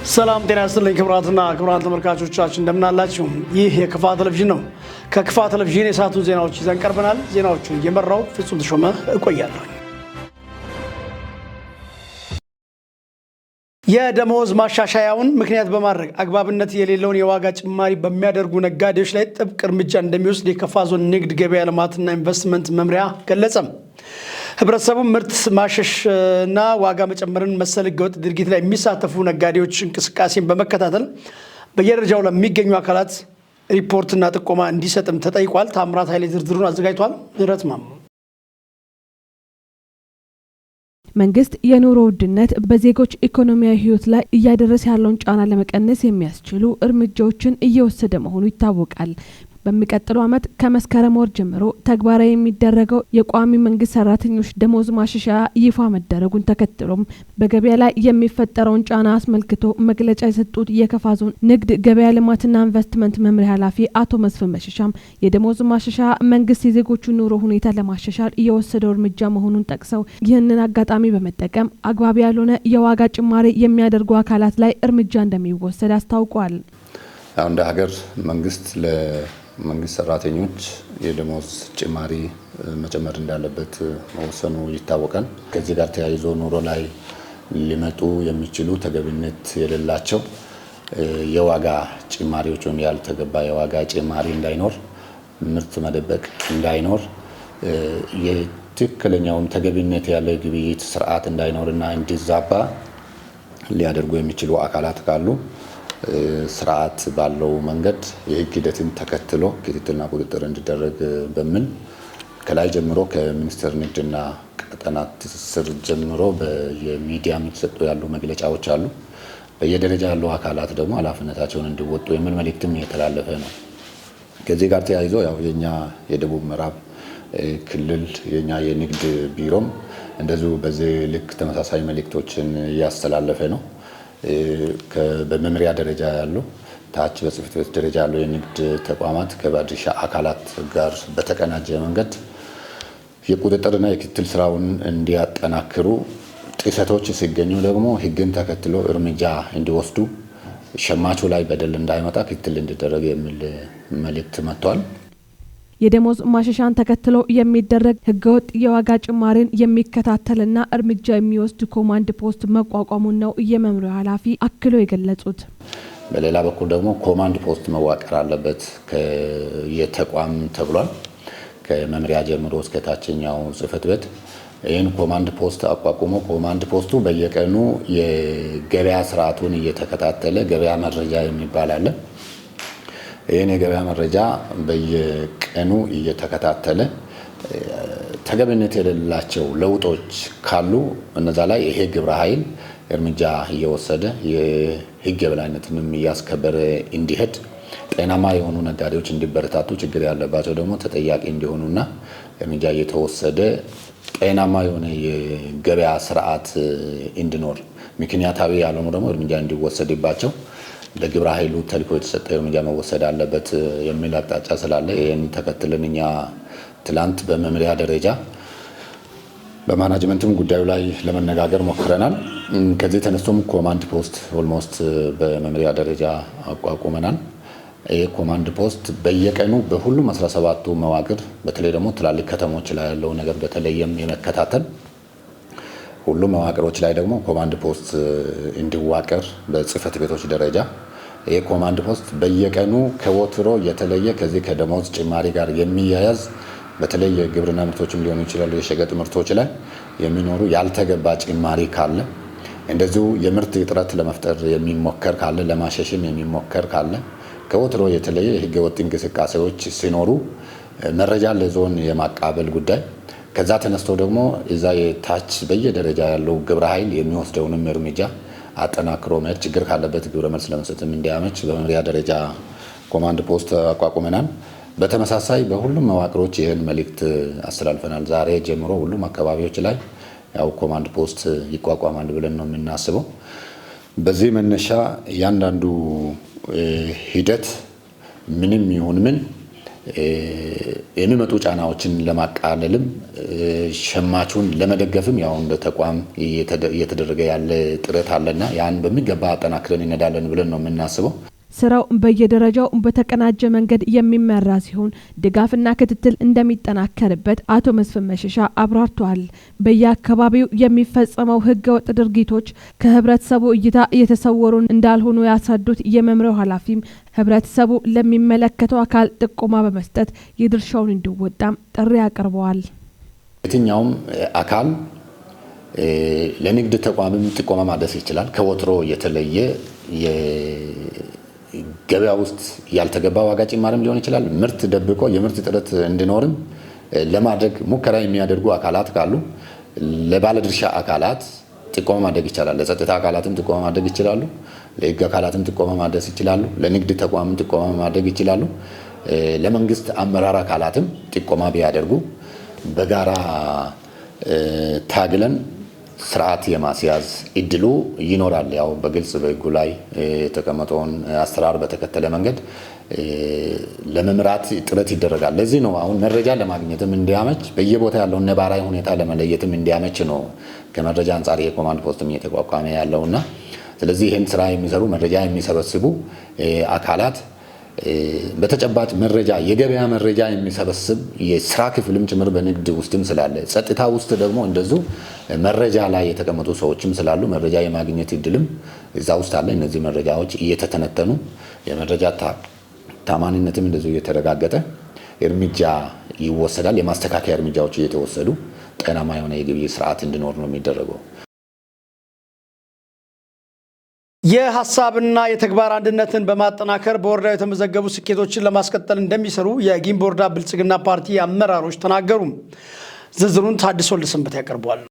ሰላም ጤና ይስጥልኝ ክቡራትና ክቡራን ተመልካቾቻችን እንደምናላችሁ። ይህ የክፋ ቴሌቪዥን ነው። ከክፋ ቴሌቪዥን የሰዓቱን ዜናዎች ይዘን ቀርበናል። ዜናዎቹን እየመራው ፍጹም ተሾመ እቆያለሁ። የደመወዝ ማሻሻያውን ምክንያት በማድረግ አግባብነት የሌለውን የዋጋ ጭማሪ በሚያደርጉ ነጋዴዎች ላይ ጥብቅ እርምጃ እንደሚወስድ የከፋ ዞን ንግድ ገበያ ልማትና ኢንቨስትመንት መምሪያ ገለጸም። ህብረተሰቡ ምርት ማሸሽና ዋጋ መጨመርን መሰል ህገወጥ ድርጊት ላይ የሚሳተፉ ነጋዴዎች እንቅስቃሴን በመከታተል በየደረጃው ለሚገኙ አካላት ሪፖርትና ጥቆማ እንዲሰጥም ተጠይቋል። ታምራት ኃይሌ ዝርዝሩን አዘጋጅቷል። ምህረት ማሞ። መንግስት የኑሮ ውድነት በዜጎች ኢኮኖሚያዊ ህይወት ላይ እያደረሰ ያለውን ጫና ለመቀነስ የሚያስችሉ እርምጃዎችን እየወሰደ መሆኑ ይታወቃል። በሚቀጥለው ዓመት ከመስከረም ወር ጀምሮ ተግባራዊ የሚደረገው የቋሚ መንግስት ሰራተኞች ደሞዝ ማሻሻያ ይፋ መደረጉን ተከትሎም በገበያ ላይ የሚፈጠረውን ጫና አስመልክቶ መግለጫ የሰጡት የከፋ ዞን ንግድ ገበያ ልማትና ኢንቨስትመንት መምሪያ ኃላፊ አቶ መስፍን መሸሻም የደሞዝ ማሻሻያ መንግስት የዜጎቹን ኑሮ ሁኔታ ለማሻሻል እየወሰደው እርምጃ መሆኑን ጠቅሰው ይህንን አጋጣሚ በመጠቀም አግባብ ያልሆነ የዋጋ ጭማሪ የሚያደርጉ አካላት ላይ እርምጃ እንደሚወሰድ አስታውቋል። እንደ ሀገር መንግስት ለመንግስት ሰራተኞች የደሞዝ ጭማሪ መጨመር እንዳለበት መወሰኑ ይታወቃል። ከዚህ ጋር ተያይዞ ኑሮ ላይ ሊመጡ የሚችሉ ተገቢነት የሌላቸው የዋጋ ጭማሪዎች ወይም ያልተገባ የዋጋ ጭማሪ እንዳይኖር፣ ምርት መደበቅ እንዳይኖር፣ የትክክለኛውን ተገቢነት ያለው የግብይት ስርዓት እንዳይኖርና እንዲዛባ ሊያደርጉ የሚችሉ አካላት ካሉ ስርዓት ባለው መንገድ የህግ ሂደትን ተከትሎ ክትትልና ቁጥጥር እንዲደረግ በሚል ከላይ ጀምሮ ከሚኒስቴር ንግድና ቀጠና ትስስር ጀምሮ በየሚዲያ የሚሰጡ ያሉ መግለጫዎች አሉ። በየደረጃ ያሉ አካላት ደግሞ ኃላፊነታቸውን እንዲወጡ የሚል መልእክትም እየተላለፈ ነው። ከዚህ ጋር ተያይዞ ያው የኛ የደቡብ ምዕራብ ክልል የኛ የንግድ ቢሮም እንደዚሁ በዚህ ልክ ተመሳሳይ መልእክቶችን እያስተላለፈ ነው። በመምሪያ ደረጃ ያሉ ታች በጽህፈት ቤት ደረጃ ያሉ የንግድ ተቋማት ከባለድርሻ አካላት ጋር በተቀናጀ መንገድ የቁጥጥርና የክትትል ስራውን እንዲያጠናክሩ፣ ጥሰቶች ሲገኙ ደግሞ ሕግን ተከትሎ እርምጃ እንዲወስዱ፣ ሸማቹ ላይ በደል እንዳይመጣ ክትትል እንዲደረግ የሚል መልእክት መጥቷል። የደሞዝ ማሻሻያን ተከትሎ የሚደረግ ህገወጥ የዋጋ ጭማሪን የሚከታተልና እርምጃ የሚወስድ ኮማንድ ፖስት መቋቋሙን ነው የመምሪያው ኃላፊ አክሎ የገለጹት። በሌላ በኩል ደግሞ ኮማንድ ፖስት መዋቀር አለበት የተቋም ተብሏል። ከመምሪያ ጀምሮ እስከ ታችኛው ጽህፈት ቤት ይህን ኮማንድ ፖስት አቋቁሞ ኮማንድ ፖስቱ በየቀኑ የገበያ ስርዓቱን እየተከታተለ ገበያ መረጃ የሚባል አለ። ይህን የገበያ መረጃ በየቀኑ እየተከታተለ ተገቢነት የሌላቸው ለውጦች ካሉ እነዛ ላይ ይሄ ግብረ ኃይል እርምጃ እየወሰደ የህግ የበላይነትንም እያስከበረ እንዲሄድ፣ ጤናማ የሆኑ ነጋዴዎች እንዲበረታቱ፣ ችግር ያለባቸው ደግሞ ተጠያቂ እንዲሆኑና እርምጃ እየተወሰደ ጤናማ የሆነ የገበያ ስርዓት እንዲኖር፣ ምክንያታዊ ያልሆኑ ደግሞ እርምጃ እንዲወሰድባቸው ለግብረ ኃይሉ ተልዕኮ የተሰጠ እርምጃ መወሰድ አለበት የሚል አቅጣጫ ስላለ ይህን ተከትለን እኛ ትላንት በመምሪያ ደረጃ በማናጅመንትም ጉዳዩ ላይ ለመነጋገር ሞክረናል። ከዚህ ተነስቶም ኮማንድ ፖስት almost በመምሪያ ደረጃ አቋቁመናል። ይህ ኮማንድ ፖስት በየቀኑ በሁሉም 17ቱ መዋቅር በተለይ ደግሞ ትላልቅ ከተሞች ላይ ያለው ነገር በተለየም የመከታተል ሁሉም መዋቅሮች ላይ ደግሞ ኮማንድ ፖስት እንዲዋቀር በጽህፈት ቤቶች ደረጃ ይህ ኮማንድ ፖስት በየቀኑ ከወትሮ የተለየ ከዚህ ከደሞዝ ጭማሪ ጋር የሚያያዝ በተለይ የግብርና ምርቶችም ሊሆኑ ይችላሉ፣ የሸቀጥ ምርቶች ላይ የሚኖሩ ያልተገባ ጭማሪ ካለ፣ እንደዚሁ የምርት እጥረት ለመፍጠር የሚሞከር ካለ፣ ለማሸሽም የሚሞከር ካለ፣ ከወትሮ የተለየ የህገወጥ እንቅስቃሴዎች ሲኖሩ መረጃ ለዞን የማቃበል ጉዳይ፣ ከዛ ተነስቶ ደግሞ እዛ የታች በየደረጃ ያለው ግብረ ኃይል የሚወስደውንም እርምጃ አጠናክሮ መሄድ፣ ችግር ካለበት ግብረ መልስ ለመስጠትም እንዲያመች በመምሪያ ደረጃ ኮማንድ ፖስት አቋቁመናል። በተመሳሳይ በሁሉም መዋቅሮች ይህን መልእክት አስተላልፈናል። ዛሬ ጀምሮ ሁሉም አካባቢዎች ላይ ያው ኮማንድ ፖስት ይቋቋማል ብለን ነው የምናስበው። በዚህ መነሻ እያንዳንዱ ሂደት ምንም ይሁን ምን የሚመጡ ጫናዎችን ለማቃለልም ሸማቹን ለመደገፍም ያው እንደ ተቋም እየተደረገ ያለ ጥረት አለና ያን በሚገባ አጠናክረን እንሄዳለን ብለን ነው የምናስበው። ስራው በየደረጃው በተቀናጀ መንገድ የሚመራ ሲሆን ድጋፍና ክትትል እንደሚጠናከርበት አቶ መስፍን መሸሻ አብራርተዋል። በየአካባቢው የሚፈጸመው ህገወጥ ድርጊቶች ከህብረተሰቡ እይታ እየተሰወሩ እንዳልሆኑ ያስረዱት የመምሪያው ኃላፊም ህብረተሰቡ ለሚመለከተው አካል ጥቆማ በመስጠት የድርሻውን እንዲወጣም ጥሪ አቅርበዋል። የትኛውም አካል ለንግድ ተቋምም ጥቆማ ማድረስ ይችላል። ከወትሮ የተለየ ገበያ ውስጥ ያልተገባ ዋጋ ጭማሪም ሊሆን ይችላል። ምርት ደብቆ የምርት እጥረት እንዲኖርም ለማድረግ ሙከራ የሚያደርጉ አካላት ካሉ ለባለድርሻ አካላት ጥቆማ ማድረግ ይቻላል። ለጸጥታ አካላትም ጥቆማ ማድረግ ይችላሉ። ለህግ አካላትም ጥቆማ ማድረስ ይችላሉ። ለንግድ ተቋምም ጥቆማ ማድረግ ይችላሉ። ለመንግስት አመራር አካላትም ጥቆማ ቢያደርጉ በጋራ ታግለን ስርዓት የማስያዝ እድሉ ይኖራል። ያው በግልጽ በህጉ ላይ የተቀመጠውን አሰራር በተከተለ መንገድ ለመምራት ጥረት ይደረጋል። ለዚህ ነው አሁን መረጃ ለማግኘትም እንዲያመች፣ በየቦታ ያለውን ነባራዊ ሁኔታ ለመለየትም እንዲያመች ነው ከመረጃ አንጻር የኮማንድ ፖስትም እየተቋቋመ ያለውና፣ ስለዚህ ይህን ስራ የሚሰሩ፣ መረጃ የሚሰበስቡ አካላት፣ በተጨባጭ መረጃ፣ የገበያ መረጃ የሚሰበስብ የስራ ክፍልም ጭምር በንግድ ውስጥም ስላለ፣ ጸጥታ ውስጥ ደግሞ እንደዚሁ መረጃ ላይ የተቀመጡ ሰዎችም ስላሉ መረጃ የማግኘት እድልም እዛ ውስጥ አለ። እነዚህ መረጃዎች እየተተነተኑ፣ የመረጃ ታማኒነትም እንደዚሁ እየተረጋገጠ እርምጃ ይወሰዳል። የማስተካከያ እርምጃዎች እየተወሰዱ ጤናማ የሆነ የግብይት ስርዓት እንዲኖር ነው የሚደረገው። የሀሳብና የተግባር አንድነትን በማጠናከር በወረዳው የተመዘገቡ ስኬቶችን ለማስቀጠል እንደሚሰሩ የጊምቢ ወረዳ ብልጽግና ፓርቲ አመራሮች ተናገሩ። ዝርዝሩን ታድሶ ልሰንበት ያቀርበዋል።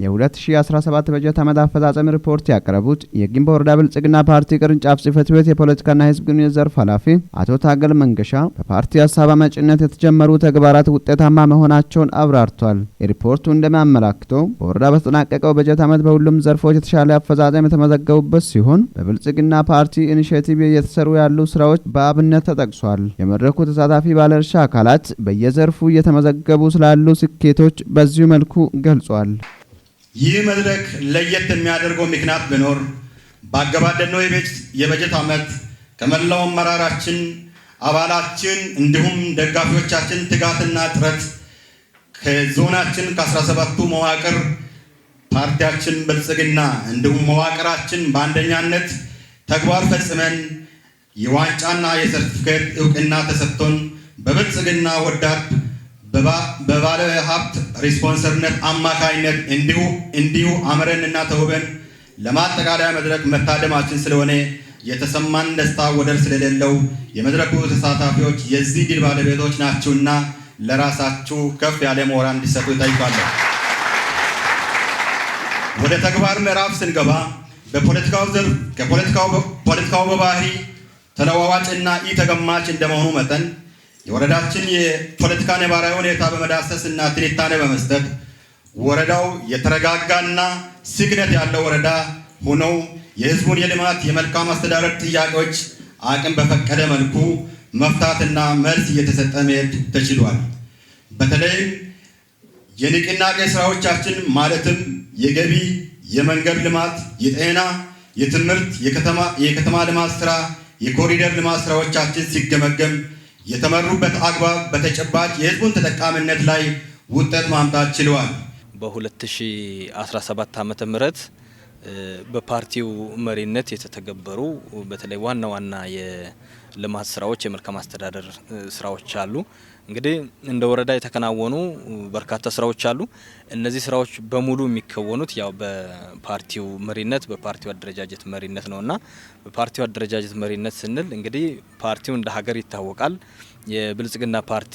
የ2017 በጀት ዓመት አፈጻጸም ሪፖርት ያቀረቡት የጊምቢ ወረዳ ብልጽግና ፓርቲ ቅርንጫፍ ጽህፈት ቤት የፖለቲካና ሕዝብ ግንኙነት ዘርፍ ኃላፊ አቶ ታገል መንገሻ በፓርቲ ሀሳብ አመንጭነት የተጀመሩ ተግባራት ውጤታማ መሆናቸውን አብራርቷል። ሪፖርቱ እንደሚያመላክተው በወረዳ በተጠናቀቀው በጀት ዓመት በሁሉም ዘርፎች የተሻለ አፈጻጸም የተመዘገቡበት ሲሆን በብልጽግና ፓርቲ initiative እየተሰሩ ያሉ ስራዎች በአብነት ተጠቅሷል። የመድረኩ ተሳታፊ ባለድርሻ አካላት በየዘርፉ እየተመዘገቡ ስላሉ ስኬቶች በዚሁ መልኩ ገልጿል። ይህ መድረክ ለየት የሚያደርገው ምክንያት ቢኖር ባገባደድነው የበጀት ዓመት ከመላው አመራራችን፣ አባላችን እንዲሁም ደጋፊዎቻችን ትጋትና ጥረት ከዞናችን ከ17ቱ መዋቅር ፓርቲያችን ብልጽግና እንዲሁም መዋቅራችን በአንደኛነት ተግባር ፈጽመን የዋንጫና የሰርቲፊኬት እውቅና ተሰጥቶን በብልጽግና ወዳድ በባለ ሀብት ስፖንሰርነት አማካይነት እንዲሁ አምረንና ተውበን ለማጠቃለያ መድረክ መታደማችን ስለሆነ የተሰማን ደስታ ወደር ስለሌለው የመድረኩ ተሳታፊዎች የዚህ ድል ባለቤቶች ናችሁና ለራሳችሁ ከፍ ያለ ሞራል እንዲሰጡ እጠይቃለሁ። ወደ ተግባር ምዕራፍ ስንገባ በፖለቲካው ዘርፍ ከፖለቲካው በባህሪ ተለዋዋጭና ኢተገማች እንደመሆኑ መጠን የወረዳችን የፖለቲካ ነባራዊ ሁኔታ በመዳሰስ እና ትንታኔ በመስጠት ወረዳው የተረጋጋና ስክነት ያለው ወረዳ ሆነው የሕዝቡን የልማት፣ የመልካም አስተዳደር ጥያቄዎች አቅም በፈቀደ መልኩ መፍታትና መልስ እየተሰጠ መሄድ ተችሏል። በተለይም የንቅናቄ ስራዎቻችን ማለትም የገቢ፣ የመንገድ ልማት፣ የጤና፣ የትምህርት፣ የከተማ ልማት ስራ፣ የኮሪደር ልማት ስራዎቻችን ሲገመገም የተመሩበት አግባብ በተጨባጭ የህዝቡን ተጠቃሚነት ላይ ውጤት ማምጣት ችለዋል። በ2017 ዓመተ ምህረት በፓርቲው መሪነት የተተገበሩ በተለይ ዋና ዋና የልማት ስራዎች፣ የመልካም አስተዳደር ስራዎች አሉ። እንግዲህ እንደ ወረዳ የተከናወኑ በርካታ ስራዎች አሉ። እነዚህ ስራዎች በሙሉ የሚከወኑት ያው በፓርቲው መሪነት፣ በፓርቲው አደረጃጀት መሪነት ነውና፣ በፓርቲው አደረጃጀት መሪነት ስንል እንግዲህ ፓርቲው እንደ ሀገር ይታወቃል። የብልጽግና ፓርቲ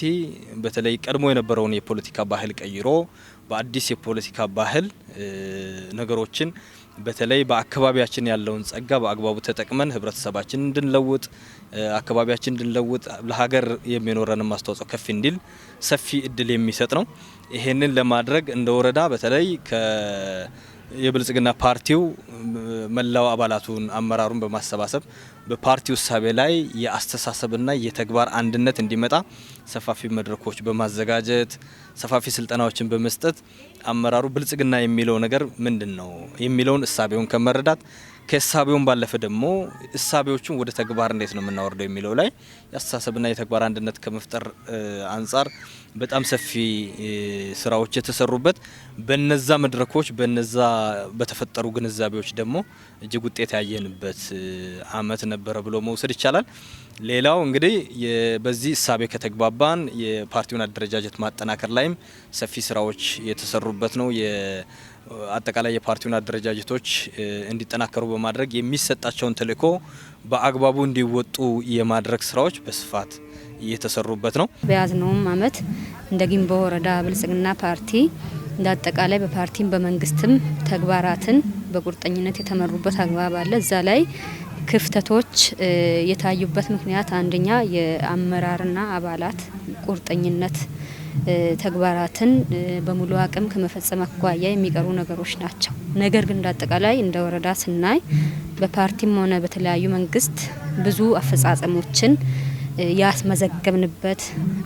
በተለይ ቀድሞ የነበረውን የፖለቲካ ባህል ቀይሮ በአዲስ የፖለቲካ ባህል ነገሮችን፣ በተለይ በአካባቢያችን ያለውን ጸጋ በአግባቡ ተጠቅመን ህብረተሰባችን እንድንለውጥ፣ አካባቢያችን እንድንለውጥ፣ ለሀገር የሚኖረንም አስተዋጽኦ ከፍ እንዲል ሰፊ እድል የሚሰጥ ነው። ይሄንን ለማድረግ እንደ ወረዳ በተለይ የብልጽግና ፓርቲው መላው አባላቱን አመራሩን በማሰባሰብ በፓርቲው እሳቤ ላይ የአስተሳሰብና የተግባር አንድነት እንዲመጣ ሰፋፊ መድረኮች በማዘጋጀት፣ ሰፋፊ ስልጠናዎችን በመስጠት፣ አመራሩ ብልጽግና የሚለው ነገር ምንድነው የሚለውን እሳቤውን ከመረዳት፣ ከእሳቤውን ባለፈ ደግሞ እሳቤዎቹን ወደ ተግባር እንዴት ነው የምናወርደው የሚለው ላይ የአስተሳሰብና የተግባር አንድነት ከመፍጠር አንጻር በጣም ሰፊ ስራዎች የተሰሩበት፣ በነዛ መድረኮች በነዛ በተፈጠሩ ግንዛቤዎች ደግሞ እጅግ ውጤት ያየንበት አመት ነበረ ብሎ መውሰድ ይቻላል። ሌላው እንግዲህ በዚህ እሳቤ ከተግባባን የፓርቲውን አደረጃጀት ማጠናከር ላይም ሰፊ ስራዎች የተሰሩበት ነው። አጠቃላይ የፓርቲውን አደረጃጀቶች እንዲጠናከሩ በማድረግ የሚሰጣቸውን ተልእኮ በአግባቡ እንዲወጡ የማድረግ ስራዎች በስፋት እየተሰሩበት ነው። በያዝነውም አመት እንደ ጊምቦ ወረዳ ብልጽግና ፓርቲ እንደ አጠቃላይ በፓርቲም በመንግስትም ተግባራትን በቁርጠኝነት የተመሩበት አግባብ አለ። እዛ ላይ ክፍተቶች የታዩበት ምክንያት አንደኛ የአመራርና አባላት ቁርጠኝነት ተግባራትን በሙሉ አቅም ከመፈጸም አኳያ የሚቀሩ ነገሮች ናቸው። ነገር ግን እንዳጠቃላይ እንደ ወረዳ ስናይ በፓርቲም ሆነ በተለያዩ መንግስት ብዙ አፈጻጸሞችን ያስመዘገብንበት፣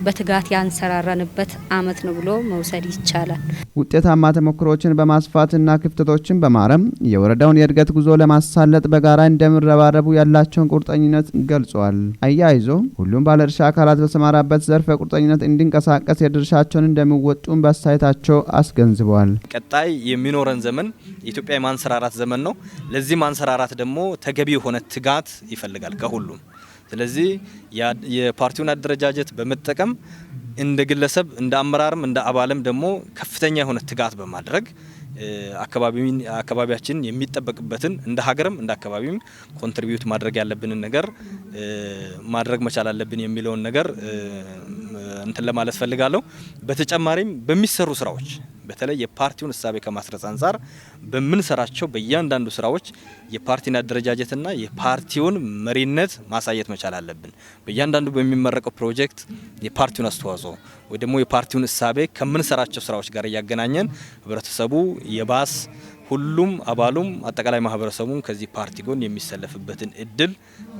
በትጋት ያንሰራራንበት አመት ነው ብሎ መውሰድ ይቻላል። ውጤታማ ተሞክሮችን በማስፋትና ክፍተቶችን በማረም የወረዳውን የእድገት ጉዞ ለማሳለጥ በጋራ እንደሚረባረቡ ያላቸውን ቁርጠኝነት ገልጿል። አያይዞ ሁሉም ባለድርሻ አካላት በተሰማራበት ዘርፍ በቁርጠኝነት እንዲንቀሳቀስ የድርሻቸውን እንደሚወጡም በአስተያየታቸው አስገንዝበዋል። ቀጣይ የሚኖረን ዘመን የኢትዮጵያ የማንሰራራት ዘመን ነው። ለዚህ ማንሰራራት ደግሞ ተገቢ የሆነ ትጋት ይፈልጋል ከሁሉም። ስለዚህ የፓርቲውን አደረጃጀት በመጠቀም እንደ ግለሰብ፣ እንደ አመራርም፣ እንደ አባልም ደግሞ ከፍተኛ የሆነ ትጋት በማድረግ አካባቢያችን የሚጠበቅበትን እንደ ሀገርም እንደ አካባቢም contribute ማድረግ ያለብንን ነገር ማድረግ መቻል አለብን የሚለውን ነገር እንትን ለማለት ፈልጋለሁ። በተጨማሪም በሚሰሩ ስራዎች፣ በተለይ የፓርቲውን እሳቤ ከማስረጽ አንጻር በምንሰራቸው በእያንዳንዱ ስራዎች የፓርቲን አደረጃጀትና የፓርቲውን መሪነት ማሳየት መቻል አለብን። በእያንዳንዱ በሚመረቀው ፕሮጀክት የፓርቲውን አስተዋጽኦ ወይ ደግሞ የፓርቲውን እሳቤ ከምንሰራቸው ስራዎች ጋር እያገናኘን ህብረተሰቡ የባስ ሁሉም አባሉም አጠቃላይ ማህበረሰቡም ከዚህ ፓርቲ ጎን የሚሰለፍበትን እድል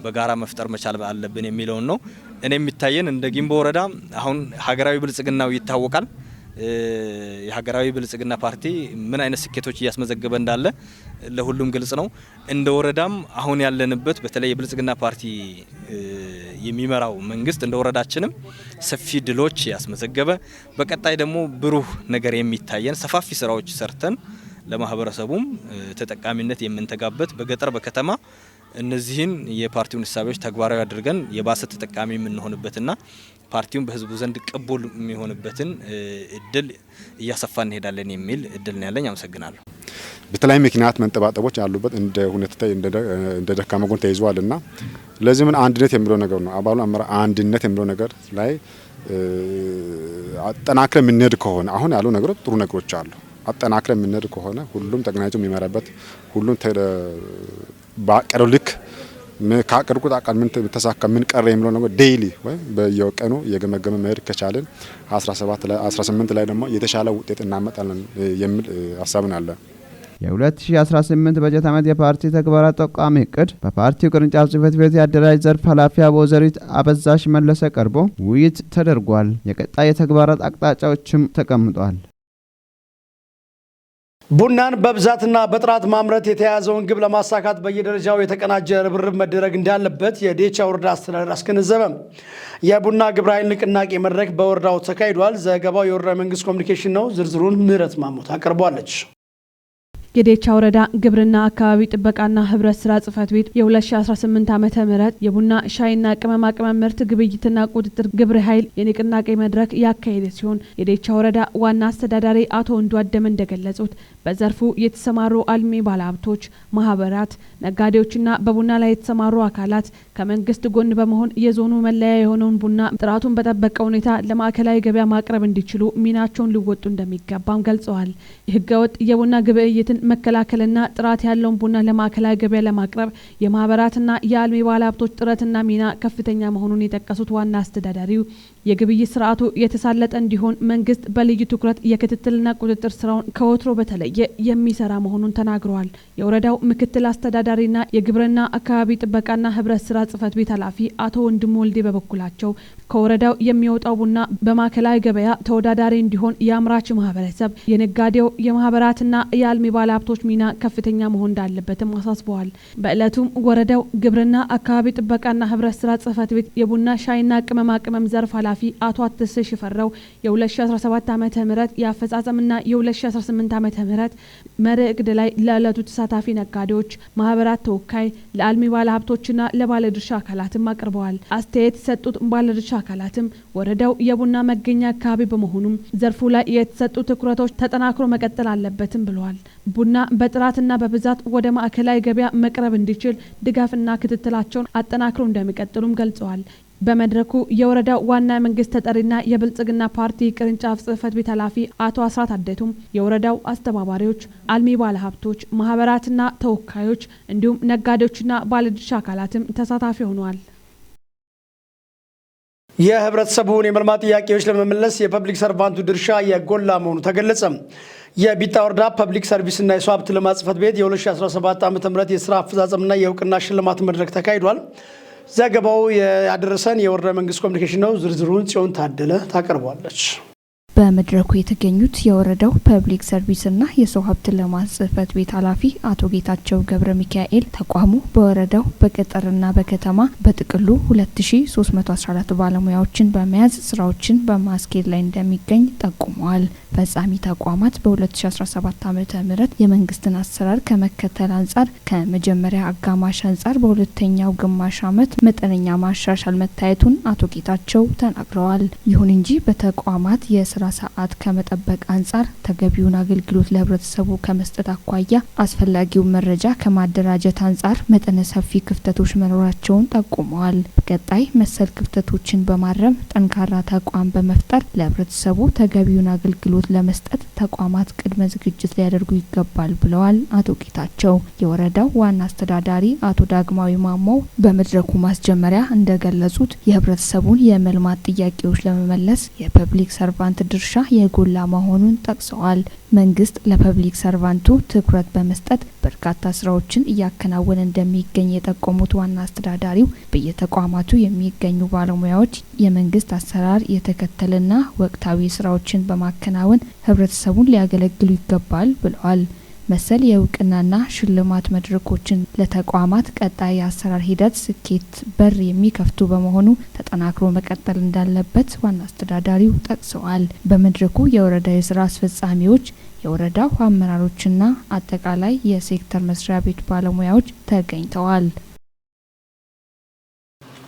በጋራ መፍጠር መቻል አለብን የሚለውን ነው። እኔ የሚታየን እንደ ጊምቦ ወረዳ አሁን ሀገራዊ ብልጽግናው ይታወቃል። የሀገራዊ ብልጽግና ፓርቲ ምን አይነት ስኬቶች እያስመዘገበ እንዳለ ለሁሉም ግልጽ ነው። እንደ ወረዳም አሁን ያለንበት በተለይ የብልጽግና ፓርቲ የሚመራው መንግስት እንደ ወረዳችንም ሰፊ ድሎች ያስመዘገበ፣ በቀጣይ ደግሞ ብሩህ ነገር የሚታየን፣ ሰፋፊ ስራዎች ሰርተን ለማህበረሰቡም ተጠቃሚነት የምንተጋበት፣ በገጠር በከተማ እነዚህን የፓርቲውን እሳቤዎች ተግባራዊ አድርገን የባሰ ተጠቃሚ የምንሆንበትና ፓርቲውን በህዝቡ ዘንድ ቅቡል የሚሆንበትን እድል እያሰፋ እንሄዳለን የሚል እድል ነው ያለኝ። አመሰግናለሁ። በተለያዩ ምክንያት መንጠባጠቦች ያሉበት እንደ ሁኔታ እንደ ደካማ ጎን ተይዟልና ለዚህ ምን አንድነት የሚለው ነገር ነው። አባሉ አመራር አንድነት የሚለው ነገር ላይ አጠናክረን የምንሄድ ከሆነ፣ አሁን ያሉ ነገሮች ጥሩ ነገሮች አሉ። አጠናክረን የምንሄድ ከሆነ፣ ሁሉም ተቀናጅቶ የሚመራበት፣ ሁሉም ባቀደው ልክ ካቀድኩት አቃል ምን ተሳካ፣ ምን ቀረ የሚለው ነገር daily ወይ በየቀኑ እየገመገመ መሄድ ከቻልን 17 ላይ 18 ላይ ደግሞ የተሻለ ውጤት እናመጣለን የሚል ሀሳብ ነው አለ። የ2018 በጀት ዓመት የፓርቲ ተግባራት ጠቋሚ እቅድ በፓርቲው ቅርንጫፍ ጽህፈት ቤት የአደራጅ ዘርፍ ኃላፊ ወይዘሪት አበዛሽ መለሰ ቀርቦ ውይይት ተደርጓል። የቀጣይ የተግባራት አቅጣጫዎችም ተቀምጧል። ቡናን በብዛትና በጥራት ማምረት የተያዘውን ግብ ለማሳካት በየደረጃው የተቀናጀ ርብርብ መደረግ እንዳለበት የዴቻ ወረዳ አስተዳደር አስገነዘበ። የቡና ግብረ ኃይል ንቅናቄ መድረክ በወረዳው ተካሂዷል። ዘገባው የወረዳ መንግስት ኮሚኒኬሽን ነው። ዝርዝሩን ምህረት ማሞት አቅርቧለች። የዴቻ ወረዳ ግብርና አካባቢ ጥበቃና ህብረት ስራ ጽህፈት ቤት የ2018 ዓ.ም የቡና፣ ሻይና ቅመማ ቅመም ምርት ግብይትና ቁጥጥር ግብረ ኃይል የንቅናቄ መድረክ ያካሄደ ሲሆን፣ የዴቻ ወረዳ ዋና አስተዳዳሪ አቶ ወንዱ አደመ እንደገለጹት በዘርፉ የተሰማሩ አልሚ ባለሀብቶች፣ ማህበራት፣ ነጋዴዎችና በቡና ላይ የተሰማሩ አካላት ከመንግስት ጎን በመሆን የዞኑ መለያ የሆነውን ቡና ጥራቱን በጠበቀ ሁኔታ ለማዕከላዊ ገበያ ማቅረብ እንዲችሉ ሚናቸውን ሊወጡ እንደሚገባም ገልጸዋል። ህገወጥ የቡና ግብይትን መከላከልና ጥራት ያለውን ቡና ለማዕከላዊ ገበያ ለማቅረብ የማህበራትና የአልሚ ባለሀብቶች ጥረትና ሚና ከፍተኛ መሆኑን የጠቀሱት ዋና አስተዳዳሪው የግብይት ስርዓቱ የተሳለጠ እንዲሆን መንግስት በልዩ ትኩረት የክትትልና ቁጥጥር ስራውን ከወትሮ በተለየ የሚሰራ መሆኑን ተናግረዋል። የወረዳው ምክትል አስተዳዳሪና የግብርና አካባቢ ጥበቃና ህብረት ስራ ጽህፈት ቤት ኃላፊ አቶ ወንድሙ ወልዴ በበኩላቸው ከወረዳው የሚወጣው ቡና በማዕከላዊ ገበያ ተወዳዳሪ እንዲሆን የአምራች ማህበረሰብ፣ የነጋዴው፣ የማህበራትና የአልሚ ባለሀብቶች ሚና ከፍተኛ መሆን እንዳለበትም አሳስበዋል። በእለቱም ወረዳው ግብርና አካባቢ ጥበቃና ህብረት ስራ ጽህፈት ቤት የቡና ሻይና ቅመማ ቅመም ዘርፍ ኃላፊ አቶ አትሴ ሽፈራው የ2017 ዓ.ም የአፈጻጸምና የ2018 ዓ.ም መሪ እቅድ ላይ ለዕለቱ ተሳታፊ ነጋዴዎች፣ ማህበራት ተወካይ፣ ለአልሚ ባለሀብቶችና ለባለድርሻ አካላትም አቅርበዋል። አስተያየት የሰጡት ባለድርሻ አካላትም ወረዳው የቡና መገኛ አካባቢ በመሆኑም ዘርፉ ላይ የተሰጡ ትኩረቶች ተጠናክሮ መቀጠል አለበትም ብለዋል። ቡና በጥራትና በብዛት ወደ ማዕከላዊ ገበያ መቅረብ እንዲችል ድጋፍና ክትትላቸውን አጠናክሮ እንደሚቀጥሉም ገልጸዋል። በመድረኩ የወረዳው ዋና የመንግስት ተጠሪና የብልጽግና ፓርቲ ቅርንጫፍ ጽህፈት ቤት ኃላፊ አቶ አስራት አደቱም የወረዳው አስተባባሪዎች፣ አልሚ ባለሀብቶች፣ ማህበራትና ተወካዮች እንዲሁም ነጋዴዎችና ባለድርሻ አካላትም ተሳታፊ ሆነዋል። የህብረተሰቡን የመልማት ጥያቄዎች ለመመለስ የ public servant ኡ ድርሻ የጎላ መሆኑ ተገለጸ። የቢጣ ወረዳ ፐብሊክ ሰርቪስና የሰው ሀብት ልማት ጽሕፈት ቤት የ2017 ዓ.ም የስራ አፈጻጸምና የእውቅና ሽልማት መድረክ ተካሂዷል። ዘገባው ያደረሰን የወረዳ መንግስት ኮሚኒኬሽን ነው። ዝርዝሩን ጽዮን ታደለ ታቀርበዋለች። በመድረኩ የተገኙት የወረዳው ፐብሊክ ሰርቪስና የሰው ሀብት ልማት ጽህፈት ቤት ኃላፊ አቶ ጌታቸው ገብረ ሚካኤል ተቋሙ በወረዳው በገጠርና በከተማ በጥቅሉ 2314 ባለሙያዎችን በመያዝ ስራዎችን በማስኬድ ላይ እንደሚገኝ ጠቁመዋል። ፈጻሚ ተቋማት በ2017 ዓ.ም የመንግስትን አሰራር ከመከተል አንጻር ከመጀመሪያ አጋማሽ አንጻር በሁለተኛው ግማሽ ዓመት መጠነኛ ማሻሻል መታየቱን አቶ ጌታቸው ተናግረዋል። ይሁን እንጂ በተቋማት የስራ ሰዓት ከመጠበቅ አንጻር ተገቢውን አገልግሎት ለህብረተሰቡ ከመስጠት አኳያ አስፈላጊውን መረጃ ከማደራጀት አንጻር መጠነ ሰፊ ክፍተቶች መኖራቸውን ጠቁመዋል። በቀጣይ መሰል ክፍተቶችን በማረም ጠንካራ ተቋም በመፍጠር ለህብረተሰቡ ተገቢውን አገልግሎት ለመስጠት ተቋማት ቅድመ ዝግጅት ሊያደርጉ ይገባል ብለዋል አቶ ጌታቸው። የወረዳው ዋና አስተዳዳሪ አቶ ዳግማዊ ማሞ በመድረኩ ማስጀመሪያ እንደገለጹት የህብረተሰቡን የመልማት ጥያቄዎች ለመመለስ የ public servant ድርሻ የጎላ መሆኑን ጠቅሰዋል። መንግስት ለ public servant ኡ ትኩረት በመስጠት በርካታ ስራዎችን እያከናወነ እንደሚገኝ የጠቆሙት ዋና አስተዳዳሪው በየተቋማቱ የሚገኙ ባለሙያዎች የመንግስት አሰራር የተከተለና ወቅታዊ ስራዎችን በማከናወን ህብረተሰቡን ሊያገለግሉ ይገባል ብለዋል። መሰል የእውቅናና ሽልማት መድረኮችን ለተቋማት ቀጣይ የአሰራር ሂደት ስኬት በር የሚከፍቱ በመሆኑ ተጠናክሮ መቀጠል እንዳለበት ዋና አስተዳዳሪው ጠቅሰዋል። በመድረኩ የወረዳ የስራ አስፈጻሚዎች፣ የወረዳው አመራሮችና አጠቃላይ የሴክተር መስሪያ ቤት ባለሙያዎች ተገኝተዋል።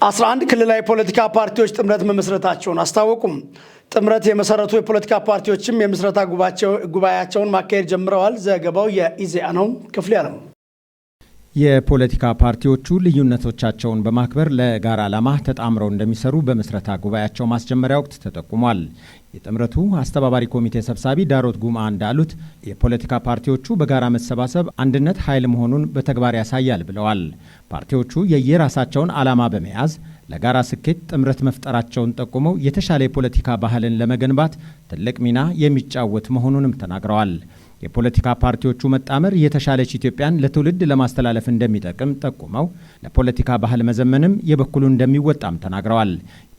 11 ክልላዊ የፖለቲካ ፓርቲዎች ጥምረት መመስረታቸውን አስታወቁም። ጥምረት የመሰረቱ የፖለቲካ ፓርቲዎችም የምስረታ ጉባኤያቸውን ማካሄድ ጀምረዋል። ዘገባው የኢዜአ ነው። ክፍሌ አለሙ። የፖለቲካ ፓርቲዎቹ ልዩነቶቻቸውን በማክበር ለጋራ ዓላማ ተጣምረው እንደሚሰሩ በምስረታ ጉባኤያቸው ማስጀመሪያ ወቅት ተጠቁሟል። የጥምረቱ አስተባባሪ ኮሚቴ ሰብሳቢ ዳሮት ጉማ እንዳሉት የፖለቲካ ፓርቲዎቹ በጋራ መሰባሰብ አንድነት ኃይል መሆኑን በተግባር ያሳያል ብለዋል። ፓርቲዎቹ የየራሳቸውን ዓላማ በመያዝ ለጋራ ስኬት ጥምረት መፍጠራቸውን ጠቁመው የተሻለ የፖለቲካ ባህልን ለመገንባት ትልቅ ሚና የሚጫወት መሆኑንም ተናግረዋል። የፖለቲካ ፓርቲዎቹ መጣመር የተሻለች ኢትዮጵያን ለትውልድ ለማስተላለፍ እንደሚጠቅም ጠቁመው ለፖለቲካ ባህል መዘመንም የበኩሉን እንደሚወጣም ተናግረዋል።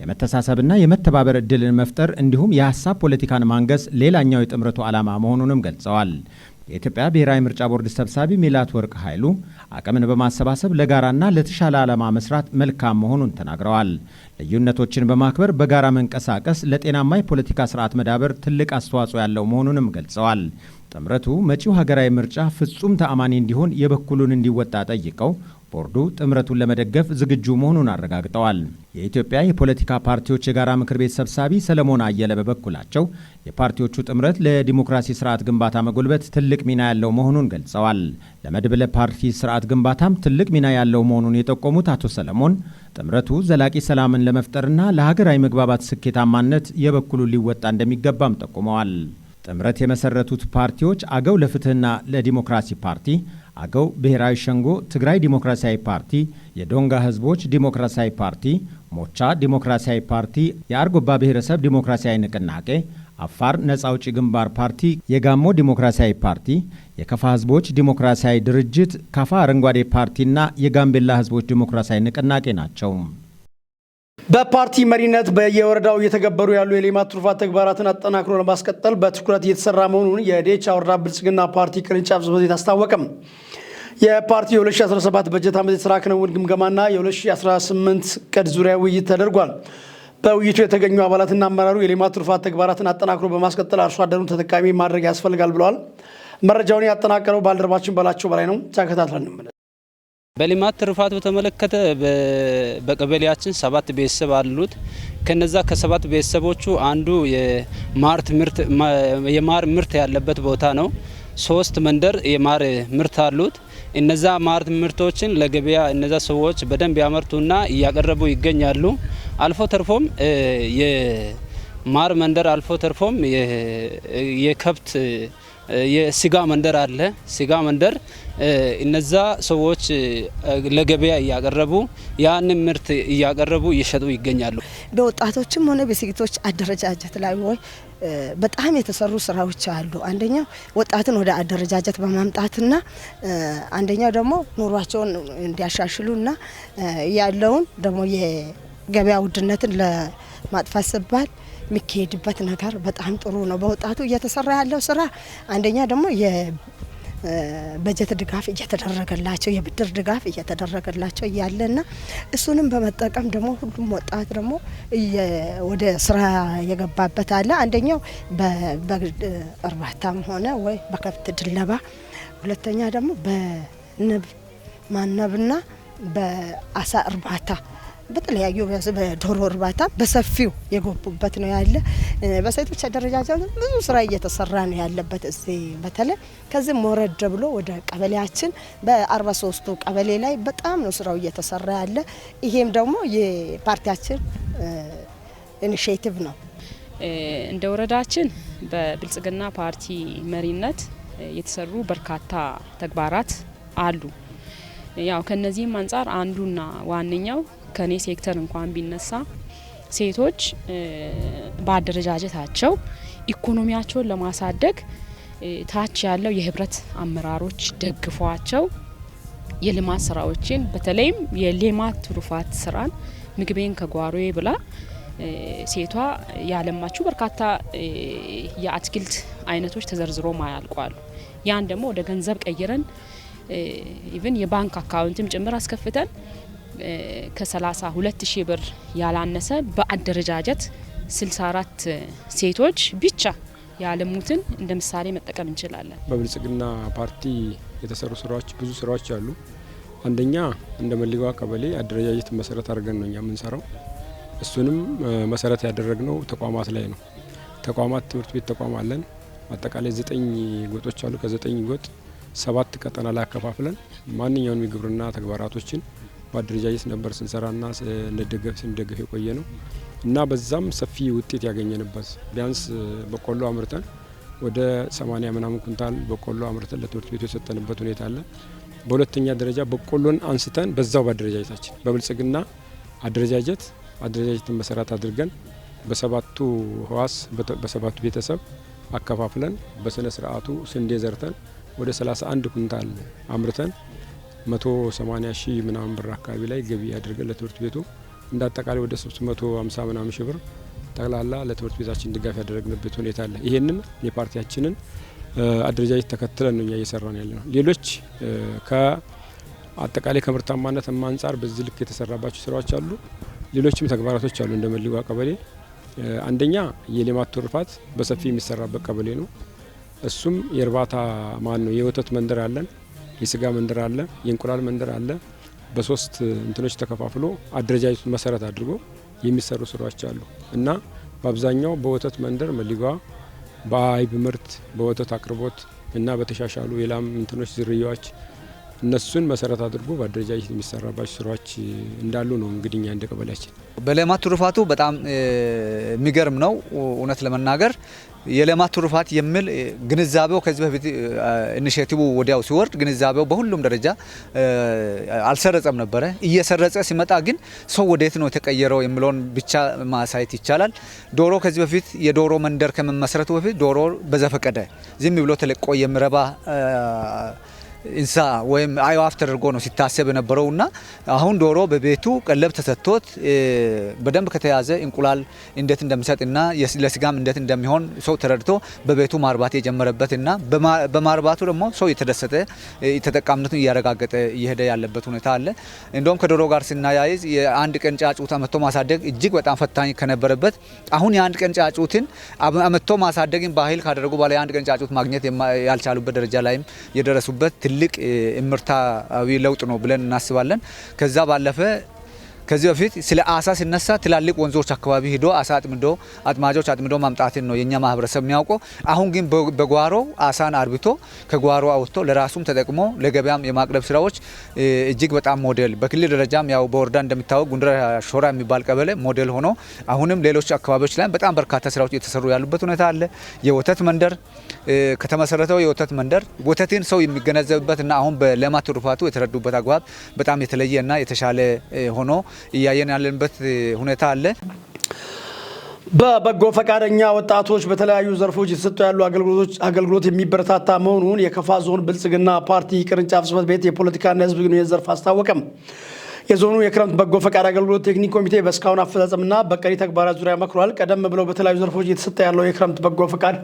የመተሳሰብና የመተባበር እድልን መፍጠር እንዲሁም የሀሳብ ፖለቲካን ማንገስ ሌላኛው የጥምረቱ ዓላማ መሆኑንም ገልጸዋል። የኢትዮጵያ ብሔራዊ ምርጫ ቦርድ ሰብሳቢ ሜላትወርቅ ኃይሉ አቅምን በማሰባሰብ ለጋራና ለተሻለ ዓላማ መስራት መልካም መሆኑን ተናግረዋል። ልዩነቶችን በማክበር በጋራ መንቀሳቀስ ለጤናማ የፖለቲካ ስርዓት መዳበር ትልቅ አስተዋጽኦ ያለው መሆኑንም ገልጸዋል። ጥምረቱ መጪው ሀገራዊ ምርጫ ፍጹም ተአማኒ እንዲሆን የበኩሉን እንዲወጣ ጠይቀው ቦርዱ ጥምረቱን ለመደገፍ ዝግጁ መሆኑን አረጋግጠዋል። የኢትዮጵያ የፖለቲካ ፓርቲዎች የጋራ ምክር ቤት ሰብሳቢ ሰለሞን አየለ በበኩላቸው የፓርቲዎቹ ጥምረት ለዲሞክራሲ ስርዓት ግንባታ መጎልበት ትልቅ ሚና ያለው መሆኑን ገልጸዋል። ለመድብለ ፓርቲ ስርዓት ግንባታም ትልቅ ሚና ያለው መሆኑን የጠቆሙት አቶ ሰለሞን ጥምረቱ ዘላቂ ሰላምን ለመፍጠርና ለሀገራዊ መግባባት ስኬታማነት የበኩሉን ሊወጣ እንደሚገባም ጠቁመዋል። ጥምረት የመሰረቱት ፓርቲዎች አገው ለፍትህና ለዲሞክራሲ ፓርቲ፣ አገው ብሔራዊ ሸንጎ፣ ትግራይ ዲሞክራሲያዊ ፓርቲ፣ የዶንጋ ህዝቦች ዲሞክራሲያዊ ፓርቲ፣ ሞቻ ዲሞክራሲያዊ ፓርቲ፣ የአርጎባ ብሔረሰብ ዲሞክራሲያዊ ንቅናቄ፣ አፋር ነጻ አውጪ ግንባር ፓርቲ፣ የጋሞ ዲሞክራሲያዊ ፓርቲ፣ የከፋ ህዝቦች ዲሞክራሲያዊ ድርጅት፣ ካፋ አረንጓዴ ፓርቲና የጋምቤላ ህዝቦች ዲሞክራሲያዊ ንቅናቄ ናቸው። በፓርቲ መሪነት በየወረዳው እየተገበሩ ያሉ የሌማት ትሩፋት ተግባራትን አጠናክሮ ለማስቀጠል በትኩረት እየተሰራ መሆኑን የዴቻ ወረዳ ብልጽግና ፓርቲ ቅርንጫፍ ጽሕፈት ቤት አስታወቀም። የፓርቲው የ2017 በጀት ዓመት የስራ ክንውን ግምገማና የ2018 ዕቅድ ዙሪያ ውይይት ተደርጓል። በውይይቱ የተገኙ አባላትና አመራሩ የሌማት ትሩፋት ተግባራትን አጠናክሮ በማስቀጠል አርሶ አደሩን ተጠቃሚ ማድረግ ያስፈልጋል ብለዋል። መረጃውን ያጠናቀረው ባልደረባችን በላቸው በላይ ነው። ተከታትለን እንመለስ። በሌማት ትሩፋት በተመለከተ በቀበሌያችን 7 ቤተሰብ አሉት። ከነዛ ከ7 ቤተሰቦቹ አንዱ የማር ምርት ያለበት ቦታ ነው። 3 መንደር የማር ምርት አሉት። እነዛ ማር ምርቶችን ለገበያ እነዛ ሰዎች በደንብ ያመርቱና እያቀረቡ ይገኛሉ። አልፎ ተርፎም የማር መንደር አልፎ ተርፎም የከብት የስጋ መንደር አለ። ስጋ መንደር እነዛ ሰዎች ለገበያ እያቀረቡ ያንን ምርት እያቀረቡ እየሸጡ ይገኛሉ። በወጣቶችም ሆነ በሴቶች አደረጃጀት ላይ ወይ በጣም የተሰሩ ስራዎች አሉ። አንደኛው ወጣትን ወደ አደረጃጀት በማምጣትና አንደኛው ደግሞ ኑሯቸውን እንዲያሻሽሉና ያለውን ደግሞ የገበያ ውድነትን ለማጥፋት ሲባል የሚካሄድበት ነገር በጣም ጥሩ ነው። በወጣቱ እየተሰራ ያለው ስራ አንደኛ ደግሞ የበጀት ድጋፍ እየተደረገላቸው የብድር ድጋፍ እየተደረገላቸው ያለና እሱንም በመጠቀም ደግሞ ሁሉም ወጣት ደግሞ ወደ ስራ የገባበት አለ። አንደኛው በበግ እርባታም ሆነ ወይ በከብት ድለባ፣ ሁለተኛ ደግሞ በንብ ማነብና በአሳ እርባታ በተለያዩ በዶሮ እርባታ በሰፊው የገቡበት ነው ያለ። በሴቶች አደረጃጀት ብዙ ስራ እየተሰራ ነው ያለበት። እዚህ በተለይ ከዚህ ወረድ ብሎ ወደ ቀበሌያችን በ43ቱ ቀበሌ ላይ በጣም ነው ስራው እየተሰራ ያለ። ይሄም ደግሞ የፓርቲያችን initiative ነው። እንደ ወረዳችን በብልጽግና ፓርቲ መሪነት የተሰሩ በርካታ ተግባራት አሉ። ያው ከነዚህም አንጻር አንዱና ዋነኛው ከኔ ሴክተር እንኳን ቢነሳ ሴቶች በአደረጃጀታቸው ኢኮኖሚያቸውን ለማሳደግ ታች ያለው የህብረት አመራሮች ደግፏቸው የልማት ስራዎችን በተለይም የሌማት ትሩፋት ስራን ምግቤን ከጓሮዬ ብላ ሴቷ ያለማችው በርካታ የአትክልት አይነቶች ተዘርዝሮ ማያልቋሉ። ያን ደግሞ ወደ ገንዘብ ቀይረን even የባንክ account ም ጭምር አስከፍተን ከ32,000 ብር ያላነሰ በአደረጃጀት 64 ሴቶች ብቻ ያለሙትን እንደ ምሳሌ መጠቀም እንችላለን። በብልጽግና ፓርቲ የተሰሩ ስራዎች ብዙ ስራዎች አሉ። አንደኛ እንደ መሊጓ ቀበሌ አደረጃጀት መሰረት አድርገን ነው እኛ የምንሰራው። እሱንም መሰረት ያደረግነው ተቋማት ላይ ነው። ተቋማት ትምህርት ቤት ተቋም አለን። አጠቃላይ 9 ጎጦች አሉ። ከ9 ጎጥ 7 ቀጠና ላይ አከፋፍለን ማንኛውንም የግብርና ተግባራቶችን በአደረጃጀት ነበር ስንሰራና ስንደገፍ የቆየ ነው እና በዛም ሰፊ ውጤት ያገኘንበት ቢያንስ በቆሎ አምርተን ወደ 80 ምናምን ኩንታል በቆሎ አምርተን ለትምህርት ቤቱ የሰጠንበት ሁኔታ አለ። በሁለተኛ ደረጃ በቆሎን አንስተን በዛው በአደረጃጀታችን በብልጽግና አደረጃጀትን መሰረት አድርገን በሰባቱ ህዋስ በሰባቱ ቤተሰብ አከፋፍለን በስነ ስርዓቱ ስንዴ ዘርተን ወደ 31 ኩንታል አምርተን 180 ሺህ ምናምን ብር አካባቢ ላይ ገቢ አድርገን ለትምህርት ቤቱ እንደ አጠቃላይ ወደ 350 ምናምን ሺህ ብር ጠቅላላ ለትምህርት ቤታችን ድጋፍ ያደረግንበት ሁኔታ አለ። ይሄንን የፓርቲያችንን አደረጃጀት ተከትለን ነው እኛ እየሰራን ያለነው። ሌሎች ከአጠቃላይ ከምርታማነት አንጻር በዚህ ልክ የተሰራባቸው ስራዎች አሉ። ሌሎችም ተግባራቶች አሉ። እንደ መሊጓ ቀበሌ አንደኛ የሌማት ትሩፋት በሰፊ የሚሰራበት ቀበሌ ነው። እሱም የእርባታ ማን ነው የወተት መንደር አለን፣ የስጋ መንደር አለ፣ የእንቁላል መንደር አለ። በሶስት እንትኖች ተከፋፍሎ አደረጃጀቱን መሰረት አድርጎ የሚሰሩ ስራዎች አሉ እና በአብዛኛው በወተት መንደር መሊጓ በአይብ ምርት በወተት አቅርቦት እና በተሻሻሉ የላም እንትኖች ዝርያዎች እነሱን መሰረት አድርጎ በአደረጃጀት የሚሰራባቸው ስራዎች እንዳሉ ነው። እንግዲህ እኛ እንደ ቀበሌያችን በሌማት ትሩፋቱ በጣም የሚገርም ነው። እውነት ለመናገር የሌማት ትሩፋት የሚል ግንዛቤው ከዚህ በፊት initiative ወዲያው ሲወርድ ግንዛቤው በሁሉም ደረጃ አልሰረጸም ነበረ። እየሰረጸ ሲመጣ ግን ሰው ወዴት ነው የተቀየረው የሚለውን ብቻ ማሳየት ይቻላል። ዶሮ ከዚህ በፊት የዶሮ መንደር ከመመስረቱ በፊት ዶሮ በዘፈቀደ ዝም ብሎ ተለቆ የሚረባ እንስሳ ወይም አዕዋፍ ተደርጎ ነው ሲታሰብ የነበረውና አሁን ዶሮ በቤቱ ቀለብ ተሰጥቶት በደንብ ከተያዘ እንቁላል እንዴት እንደሚሰጥና ለስጋም እንዴት እንደሚሆን ሰው ተረድቶ በቤቱ ማርባት የጀመረበትና በማርባቱ ደግሞ ሰው የተደሰተ ተጠቃሚነቱን እያረጋገጠ እየሄደ ያለበት ሁኔታ አለ። እንደውም ከዶሮ ጋር ስናያይዝ የአንድ ቀን ጫጩት አመጥቶ ማሳደግ እጅግ በጣም ፈታኝ ከነበረበት አሁን የአንድ ቀን ጫጩትን አመጥቶ ማሳደግን ባህል ካደረጉ በኋላ የአንድ ቀን ጫጩት ማግኘት ያልቻሉበት ደረጃ ላይም የደረሱበት ትልቅ እምርታዊ ለውጥ ነው ብለን እናስባለን። ከዛ ባለፈ ከዚህ በፊት ስለ አሳ ሲነሳ ትላልቅ ወንዞች አካባቢ ሂዶ አሳ አጥምዶ አጥማጆች አጥምዶ ማምጣትን ነው የኛ ማህበረሰብ የሚያውቀው። አሁን ግን በጓሮ አሳን አርብቶ ከጓሮ አውጥቶ ለራሱም ተጠቅሞ ለገበያም የማቅረብ ስራዎች እጅግ በጣም ሞዴል በክልል ደረጃም ያው በወረዳ እንደሚታወቅ ጉንድራ ሾራ የሚባል ቀበሌ ሞዴል ሆኖ አሁንም ሌሎች አካባቢዎች ላይ በጣም በርካታ ስራዎች እየተሰሩ ያሉበት ሁኔታ አለ። የወተት መንደር ከተመሰረተው የወተት መንደር ወተትን ሰው የሚገነዘብበትና አሁን በሌማት ትሩፋቱ የተረዱበት አግባብ በጣም የተለየና የተሻለ ሆኖ እያየን ያለንበት ሁኔታ አለ። በበጎ ፈቃደኛ ወጣቶች በተለያዩ ዘርፎች የተሰጡ ያሉ አገልግሎት የሚበረታታ መሆኑን የከፋ ዞን ብልጽግና ፓርቲ ቅርንጫፍ ጽሕፈት ቤት የፖለቲካና ሕዝብ ግንኙነት ዘርፍ አስታወቀም። የዞኑ የክረምት በጎ ፈቃድ አገልግሎት ቴክኒክ ኮሚቴ በእስካሁን አፈጻጸምና በቀሪ ተግባራት ዙሪያ መክሯል። ቀደም ብለው በተለያዩ ዘርፎች እየተሰጠ ያለው የክረምት በጎ ፈቃድ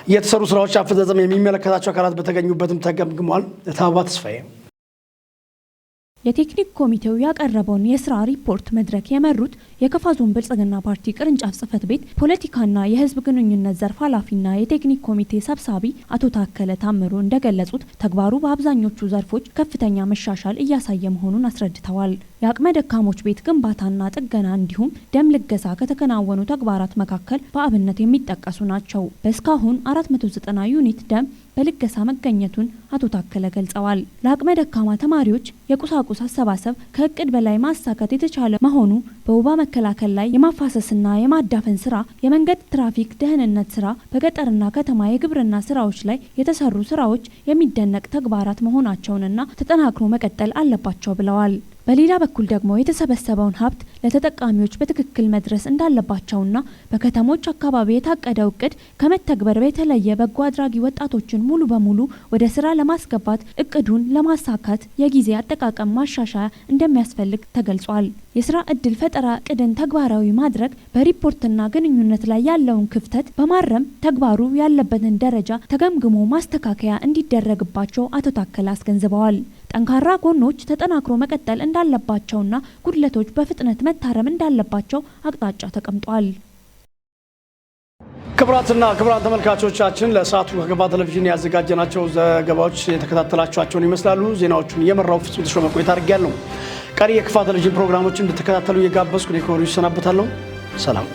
የተሰሩ ስራዎች አፈጻጸም የሚመለከታቸው አካላት በተገኙበትም ተገምግሟል። ታባ ተስፋዬ የቴክኒክ ኮሚቴው ያቀረበውን የስራ ሪፖርት መድረክ የመሩት የከፋ ዞን ብልጽግና ፓርቲ ቅርንጫፍ ጽሕፈት ቤት ፖለቲካና የህዝብ ግንኙነት ዘርፍ ኃላፊና የቴክኒክ ኮሚቴ ሰብሳቢ አቶ ታከለ ታምሩ እንደገለጹት ተግባሩ በአብዛኞቹ ዘርፎች ከፍተኛ መሻሻል እያሳየ መሆኑን አስረድተዋል። የአቅመ ደካሞች ቤት ግንባታና ጥገና እንዲሁም ደም ልገሳ ከተከናወኑ ተግባራት መካከል በአብነት የሚጠቀሱ ናቸው። በእስካሁን 490 ዩኒት ደም በልገሳ መገኘቱን አቶ ታከለ ገልጸዋል። ለአቅመ ደካማ ተማሪዎች የቁሳቁስ አሰባሰብ ከእቅድ በላይ ማሳካት የተቻለ መሆኑ፣ በወባ መከላከል ላይ የማፋሰስና የማዳፈን ስራ፣ የመንገድ ትራፊክ ደህንነት ስራ፣ በገጠርና ከተማ የግብርና ስራዎች ላይ የተሰሩ ስራዎች የሚደነቅ ተግባራት መሆናቸውንና ተጠናክሮ መቀጠል አለባቸው ብለዋል። በሌላ በኩል ደግሞ የተሰበሰበውን ሀብት ለተጠቃሚዎች በትክክል መድረስ እንዳለባቸውና በከተሞች አካባቢ የታቀደው እቅድ ከመተግበር የተለየ በጎ አድራጊ ወጣቶችን ሙሉ በሙሉ ወደ ስራ ለማስገባት እቅዱን ለማሳካት የጊዜ አጠቃቀም ማሻሻያ እንደሚያስፈልግ ተገልጿል። የስራ እድል ፈጠራ እቅድን ተግባራዊ ማድረግ በሪፖርትና ግንኙነት ላይ ያለውን ክፍተት በማረም ተግባሩ ያለበትን ደረጃ ተገምግሞ ማስተካከያ እንዲደረግባቸው አቶ ታከለ አስገንዝበዋል። ጠንካራ ጎኖች ተጠናክሮ መቀጠል እንዳለባቸውና ጉድለቶች በፍጥነት መታረም እንዳለባቸው አቅጣጫ ተቀምጧል። ክቡራትና ክቡራን ተመልካቾቻችን፣ ለሰዓቱ ከከፋ ቴሌቪዥን ያዘጋጀናቸው ዘገባዎች የተከታተላችኋቸውን ይመስላሉ። ዜናዎቹን የመራው ፍጹም ተሾመ ቆይታ አድርጌያለሁ። ቀሪ የከፋ ቴሌቪዥን ፕሮግራሞችን እንድትከታተሉ እየጋበዝኩ እኔ ከወዲሁ እሰናበታለሁ። ሰላም።